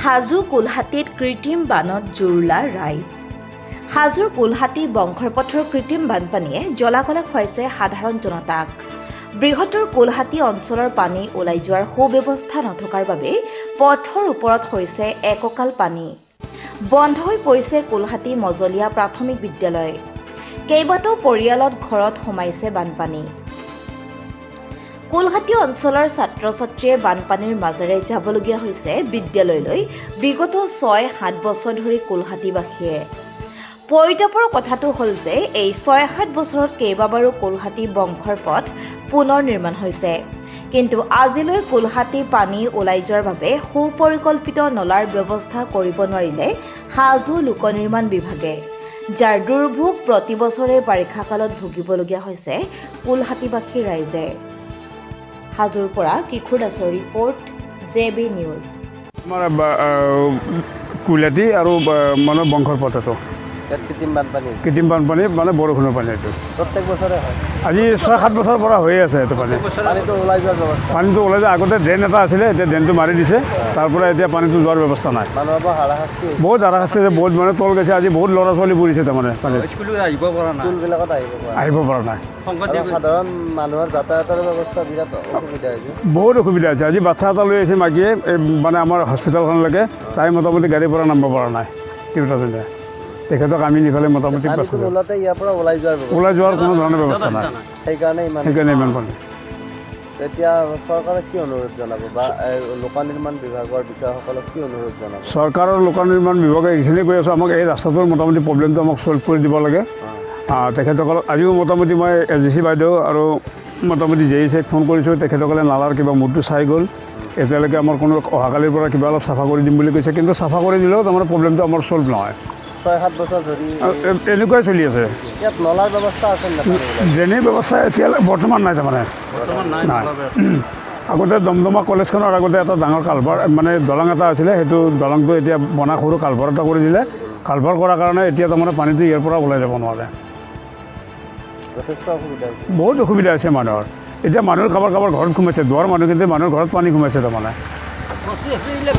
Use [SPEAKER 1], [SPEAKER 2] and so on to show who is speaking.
[SPEAKER 1] হাজো কুলহাটীত কৃত্ৰিম বানত জুৰুলা ৰাইজ। হাজোৰ কুলহাটী বংশৰ পথৰ কৃত্ৰিম বানপানীয়ে জ্বলাকলা খুৱাইছে সাধাৰণ জনতাক। বৃহত্তৰ কুলহাটী অঞ্চলৰ পানী ওলাই যোৱাৰ সুব্যৱস্থা নথকাৰ বাবে পথৰ ওপৰত হৈছে একঁকাল পানী। বন্ধ হৈ পৰিছে কুলহাটী মজলীয়া প্ৰাথমিক বিদ্যালয়। কেইবাটাও পৰিয়ালত ঘৰত সোমাইছে বানপানী। কুলহাটী অঞ্চলৰ ছাত্ৰ ছাত্ৰীয়ে বানপানীৰ মাজেৰে যাবলগীয়া হৈছে বিদ্যালয়লৈ। বিগত 6-7 বছৰ ধৰি কুলহাটীবাসীয়ে পৰিতাপৰ কথাটো হ'ল যে এই 6-7 বছৰত কেইবাবাৰো কুলহাটী বংশৰ পথ পুনৰ নিৰ্মাণ হৈছে, কিন্তু আজিলৈ কুলহাটী পানী ওলাই যোৱাৰ বাবে সুপৰিকল্পিত নলাৰ ব্যৱস্থা কৰিব নোৱাৰিলে হাজো লোক নিৰ্মাণ বিভাগে, যাৰ দুৰ্ভোগ প্ৰতি বছৰে বাৰিষা কালত ভুগিবলগীয়া হৈছে কুলহাটীবাসী ৰাইজে। হাজোৰ পৰা কিশোৰ দাসৰ ৰিপৰ্ট, জে বি নিউজ।
[SPEAKER 2] আমাৰ কুইলাটি আৰু মানে বংশৰ পথ এইটো।
[SPEAKER 3] ইয়াত কৃত্ৰিম বানপানী?
[SPEAKER 2] কৃত্ৰিম বানপানী, মানে বৰষুণৰ পানী এইটো।
[SPEAKER 3] প্ৰত্যেক বছৰে হয়?
[SPEAKER 2] আজি 6-7 বছৰৰ পৰা হৈয়ে আছে এইটো পানী।
[SPEAKER 3] পানীটো ওলাই যোৱাৰ ব্যৱস্থা?
[SPEAKER 2] পানীটো ওলাই যায়। আগতে ড্ৰেইন এটা আছিলে, এতিয়া ড্ৰেইনটো মাৰি দিছে। তাৰ পৰা এতিয়া পানীটো যোৱাৰ ব্যৱস্থা নাই।
[SPEAKER 3] মানুহৰ পৰা হাৰাশাস্তি হৈছে?
[SPEAKER 2] বহুত হাৰাশাস্তি হৈছে, বহুত মানে তল গৈছে। আজি বহুত ল'ৰা ছোৱালী পৰিছে তাৰমানে পানীত।
[SPEAKER 4] স্কুলো আহিব পৰা নাই।
[SPEAKER 3] স্কুলবিলাকত আহিব পৰা নাই।
[SPEAKER 2] আহিব পৰা নাই।
[SPEAKER 3] আৰু সাধাৰণ মানুহৰ যাতায়াতৰ ব্যৱস্থা বিৰাট অসুবিধা হৈছে?
[SPEAKER 2] বহুত অসুবিধা হৈছে। আজি বাচ্ছা এটা লৈ আহিছে মাকীয়ে, এই মানে আমাৰ হস্পিটেলখনলৈকে। তাই মোটামুটি গাড়ীৰ পৰা নামিব পৰা নাই। তিৰোতাজনে তেখেতক আমি নিফালে মোটামুটি
[SPEAKER 3] পানীটো
[SPEAKER 2] পাছত
[SPEAKER 3] মূলতে ইয়াৰ পৰা ওলাই যোৱাৰ ব্যৱস্থা
[SPEAKER 2] ওলাই যোৱাৰ কোনো ধৰণৰ ব্যৱস্থা নাই।
[SPEAKER 3] সেইকাৰণে ইমান
[SPEAKER 2] সেইকাৰণে ইমান পানী।
[SPEAKER 3] এতিয়া চৰকাৰক কি অনুৰোধ জনাব বা এই লোক নিৰ্মাণ বিভাগৰ বিষয়াসকলক কি অনুৰোধ জনাব?
[SPEAKER 2] চৰকাৰৰ লোক নিৰ্মাণ বিভাগে এইখিনি কৈ আছোঁ, আমাক এই ৰাস্তাটোৰ মোটামুটি প্ৰব্লেমটো আমাক ছল্ভ কৰি দিব লাগে। তেখেতসকলক আজিও মোটামুটি মই এছ ডি চি বাইদেউ আৰু মোটামুটি জে ই চিক ফোন কৰিছোঁ। তেখেতসকলে নালাৰ কিবা মূৰটো চাই গ'ল। এতিয়ালৈকে আমাৰ কোনো অহাকালিৰ পৰা কিবা অলপ চাফা কৰি দিম বুলি কৈছে, কিন্তু চাফা কৰি দিলেও তাৰমানে প্ৰব্লেমটো আমাৰ ছল্ভ নহয়।
[SPEAKER 3] 6-7 বছৰ ধৰি
[SPEAKER 2] আৰু এনেকুৱাই চলি আছে।
[SPEAKER 3] ইয়াত নলাৰ ব্যৱস্থা আছে নে পানী ওলাই?
[SPEAKER 2] ড্ৰেইনেজ ব্যৱস্থা এতিয়ালৈ বৰ্তমান নাই তাৰমানে।
[SPEAKER 4] বৰ্তমান নাই।
[SPEAKER 2] নাই। আগতে দমদমা কলেজখনৰ আগতে এটা ডাঙৰ কালভাৰ, মানে দলং এটা আছিলে। সেইটো দলংটো এতিয়া বনাই সৰু কালভাৰ এটা কৰি দিলে। কালভাৰ কৰাৰ কাৰণে এতিয়া তাৰমানে পানীটো ইয়াৰ পৰা ওলাই যাব নোৱাৰে।
[SPEAKER 3] যথেষ্ট অসুবিধা হৈছে।
[SPEAKER 2] বহুত অসুবিধা হৈছে মানুহৰ। এতিয়া মানুহৰ কাৰোবাৰ কাৰোবাৰ ঘৰত সোমাইছে। দুৱাৰ মানুহ, কিন্তু মানুহৰ ঘৰত পানী সোমাইছে তাৰমানে।
[SPEAKER 4] এইবিলাক।